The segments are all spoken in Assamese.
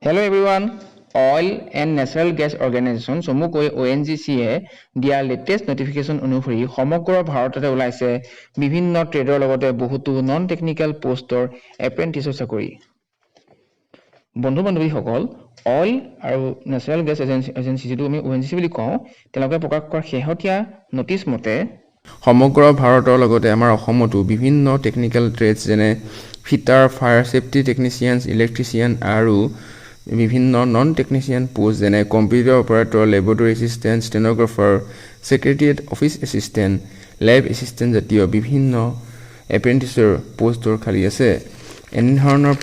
Hello everyone, Oil and Natural Gas Organisation চমুকৈ অ'এনজিচিয়ে দিয়া লেটেষ্ট নটিফিকেশ্যন অনুসৰি সমগ্ৰ ভাৰততে ওলাইছে বিভিন্ন ট্ৰেডৰ লগতে বহুতো নন টেকনিকেল পষ্টৰ এপ্ৰেণ্টিছৰ চাকৰি। বন্ধু বান্ধৱীসকল, অইল আৰু নেচাৰেল গেছ এজেঞ্চি, যিটো আমি অ'এনজিচি বুলি কওঁ, তেওঁলোকে প্ৰকাশ কৰা শেহতীয়া নটিচ মতে সমগ্ৰ ভাৰতৰ লগতে আমাৰ অসমতো বিভিন্ন টেকনিকেল ট্ৰেডছ, যেনে fitter, fire safety technicians, electrician আৰু বিভিন্ন নন টেকনিচিয়ান পোষ্ট, যেনে computer operator, laboratory assistant, stenographer, secretariat office assistant, lab assistant জাতীয় বিভিন্ন এপ্ৰেণ্টিছৰ পষ্টৰ খালী আছে। এনেধৰণৰ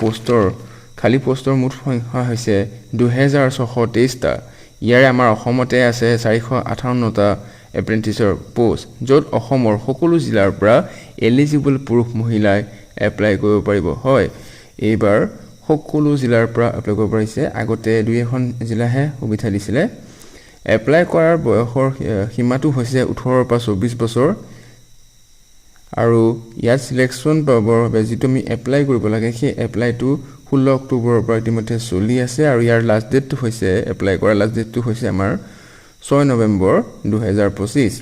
খালী পষ্টৰ মুঠ সংখ্যা হৈছে 2623টা। ইয়াৰে আমাৰ অসমতে আছে 458টা এপ্ৰেণ্টিছৰ পষ্ট, য'ত অসমৰ সকলো জিলাৰ পৰা এলিজিবল পুৰুষ মহিলাই এপ্লাই কৰিব পাৰিব। হয়, এইবাৰ সকলো জিলাৰ পৰা এপ্লাই কৰিব পাৰিছে। আগতে দুই এখন জিলাহে সুবিধা দিছিলে। এপ্লাই কৰাৰ বয়সৰ সীমাটো হৈছে 18ৰ পৰা 24 বছৰ। আৰু ইয়াত চিলেকশ্যন পাবৰ বাবে যিটো আমি এপ্লাই কৰিব লাগে, সেই এপ্লাইটো 16 অক্টোবৰৰ পৰা ইতিমধ্যে চলি আছে আৰু ইয়াৰ লাষ্ট ডেটটো হৈছে, এপ্লাই কৰাৰ লাষ্ট ডেটটো হৈছে আমাৰ 6 নৱেম্বৰ 2025।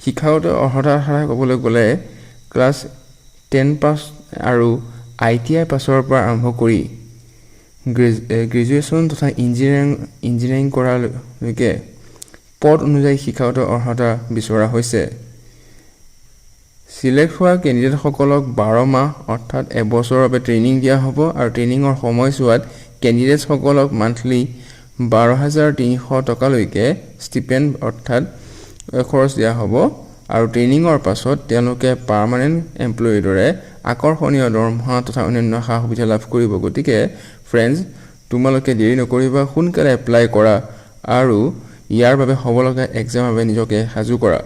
শিক্ষাগত অৰ্হতাৰ কথা ক'বলৈ গ'লে ক্লাছ 10 পাছ আৰু আইটিআই পাছৰ পৰা আৰম্ভ কৰি গ্ৰেজুৱেশ্যন তথা ইঞ্জিনিয়াৰিং কৰালৈকে পদ অনুযায়ী শিক্ষাগত অৰ্হতা বিচৰা হৈছে। চিলেক্ট হোৱা কেণ্ডিডেটসকলক 12 মাহ অৰ্থাৎ এবছৰৰ বাবে ট্ৰেইনিং দিয়া হ'ব আৰু ট্ৰেইনিঙৰ সময়ছোৱাত কেণ্ডিডেটসকলক মান্থলি 12,300 টকালৈকে ষ্টিপেণ্ড অৰ্থাৎ খৰচ দিয়া হ'ব। আৰু ট্ৰেইনিঙৰ পাছত তেওঁলোকে পাৰ্মানেণ্ট এমপ্লয়ীৰ দৰে আকৰ্ষণীয় দৰমহা তথা অন্যান্য সা সুবিধা লাভ কৰিব। গতিকে ফ্ৰেণ্ডছ, তোমালোকে দেৰি নকৰিবা, সোনকালে এপ্লাই কৰা আৰু ইয়াৰ বাবে হ'ব লগা এক্সামৰ বাবে নিজকে সাজু কৰা।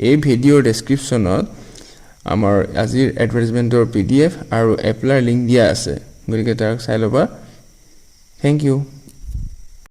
এই ভিডিঅ'ৰ ডেছক্ৰিপশ্যনত আমাৰ আজিৰ এডভাৰটাইজমেণ্টৰ পিডিএফ আৰু এপ্লাইৰ লিংক দিয়া আছে, গতিকে তাক চাই ল'বা। Thank you.